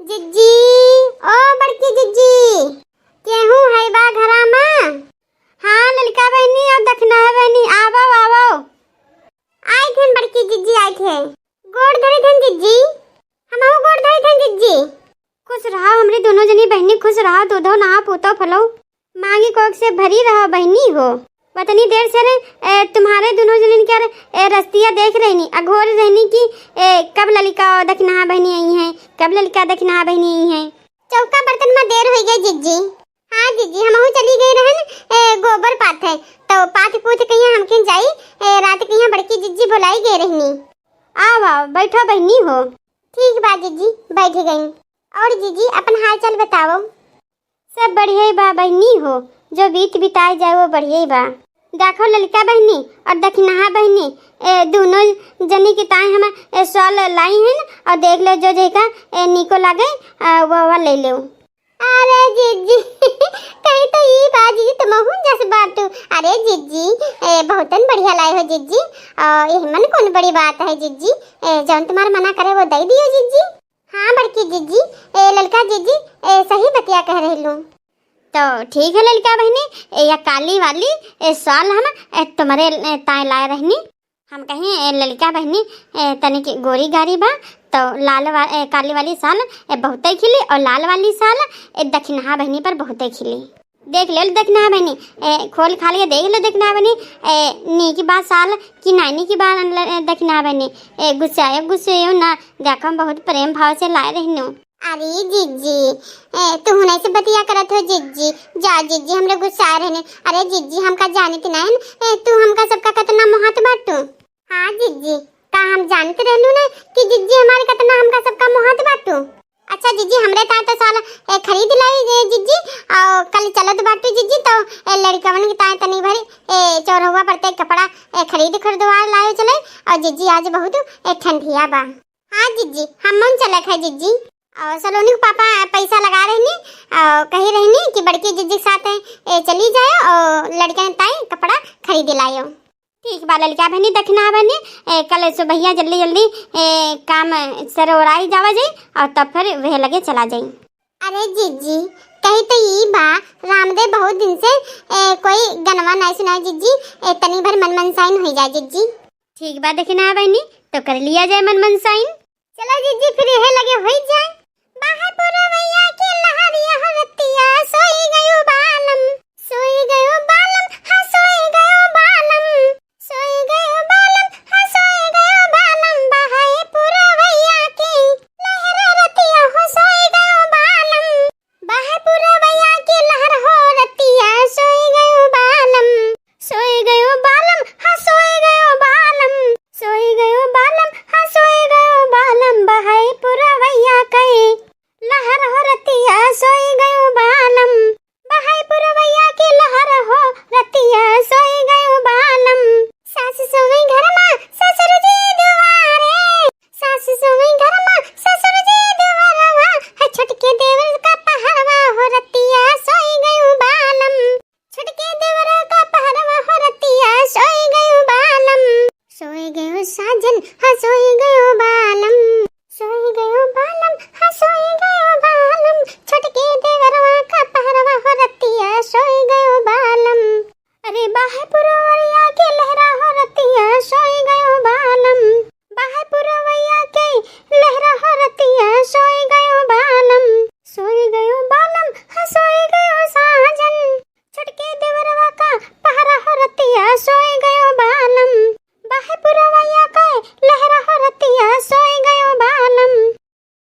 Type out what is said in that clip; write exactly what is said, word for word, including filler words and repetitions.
जिज्जी, ओ बड़की जिज्जी, केहू है बा घरा मा? हाँ ललका बहिनी और दखिनहा बहिनी, आवो आवो। आइत हन बड़की जिज्जी, आइत है। गोड़ धरे धन जिज्जी, हमहू गोड़ धरे धन जिज्जी। खुश रहो हमरी दोनों जनी बहिनी, खुश रहो, दूधो नहा पूतो फलो, मांगी कोख से भरी रहो बहिनी हो। वतनी देर से रे, ए, तुम्हारे दोनों जनिन के रे, ए, रस्तिया देख रहनी, अघोर रहनी कि, ए, कब ललिका दखिनहा बहिनी आई हैं, कब ललिका दखिनहा बहिनी आई हैं। चौका बर्तन मा देर होइ गई जिज्जी। हाँ जिज्जी, हमहू चली गई रहन, ए, गोबर पाथे, तो पाथ पूथ कहिया हमके जाई, ए, रात कहिया बड़की जिज्जी बुलाई गई रहनी। आओ आओ, बैठो बहिनी हो। ठीक बा जिज्जी, बैठ गई। और जिज्जी अपन हाल चाल बताओ। सब बढ़िया ही बा बहिनी हो, जो बीत बिताए जाए वो बढ़िया ही बा। देखो ललका बहिनी और दखिनहा बहिनी, ए, दोनों जनी के ताई हम, ए, शॉल लाई हैं और देख लो जो जेका, ए, निको लागे, आ, वो, वो ले लो। अरे जिज्जी, कहीं तो ई बा जिज्जी, तुमहू जस बाटू। अरे जिज्जी, ए, बहुतन बढ़िया लाए हो जिज्जी। आ, एहमन कौन बड़ी बात है जिज्जी, ए, जौन तुम्हार मना करे वो दे दियो जिज्जी। हाँ बड़की जिज्जी, ए, ललका जिज्जी, ए, सही बतिया कह रहलू। तो ठीक है ललका बहिनी, ए, या काली वाली, ए, शॉल हम, ए, तुम्हारे, ए, ताई लाए रहनी। हम कहीं, ए, ललका बहिनी, ए, तनिक गोरी गारी बा, तो लाल वा-, ए, काली वाली शॉल, ए, बहुते खिली और लाल वाली शॉल, ए, दखिनहा बहिनी पर बहुते खिली। देख ले दखिनहा बहिनी, ए, खोल खाल के देख ले दखिनहा बहिनी, ए, नीक बा शॉल कि नाई नीक बा, ए, दखिनहा बहिनी, ए, गुस्सायो गुस्सायो ना, देखो हम बहुत प्रेम भाव से लाए रहनू। अरे जिज्जी, ए, तू हुने से बतिया करत हो जिज्जी, जा जिज्जी, हमरे गुस्सा रहने। अरे जिज्जी, हमका जानित नहीं, ए, तू हमका सबका कितना मोहात बाटू। हाँ जिज्जी, का हम जानत रहलू ना कि जिज्जी हमारे कितना हमका सबका मोहात बाटू। अच्छा जिज्जी, हमरे ताई तो शॉल, ए, खरीद लाई, ए, जिज्जी, और कल चलत बाटू जिज्जी, तो, ए, लड़कवन के ताई तनी भरी, ए, चौरहुआ पर ते कपड़ा, ए, खरीद खरीदवा लायो चले। और जिज्जी आज बहुत, ए, ठंडिया बा। हाँ जिज्जी, हमन चलत है जिज्जी। और सलोनी के पापा पैसा लगा रहनी और कही रहनी कि बड़की जिज्जी के साथ, ए, चली जायो और लड़कन ताई कपड़ा खरीद लायो। ठीक बा ललका बहिनी, दखिनहा बहिनी, ए, कल सुबहिया जल्दी जल्दी, ए, काम सरोराई जावा जाई और तब फिर वह लगे चला जाई। अरे जिज्जी, कही तो ई बा, रामदेव बहुत दिन से, ए, कोई गनवा नहीं सुनाए जिज्जी, ए, तनी भर मन मनसाइन हो जाए जिज्जी। ठीक बा दखिनहा बहिनी, तो कर लिया जाए मन मनसाइन। चलो जिज्जी, फिर यह लगे हो जाए।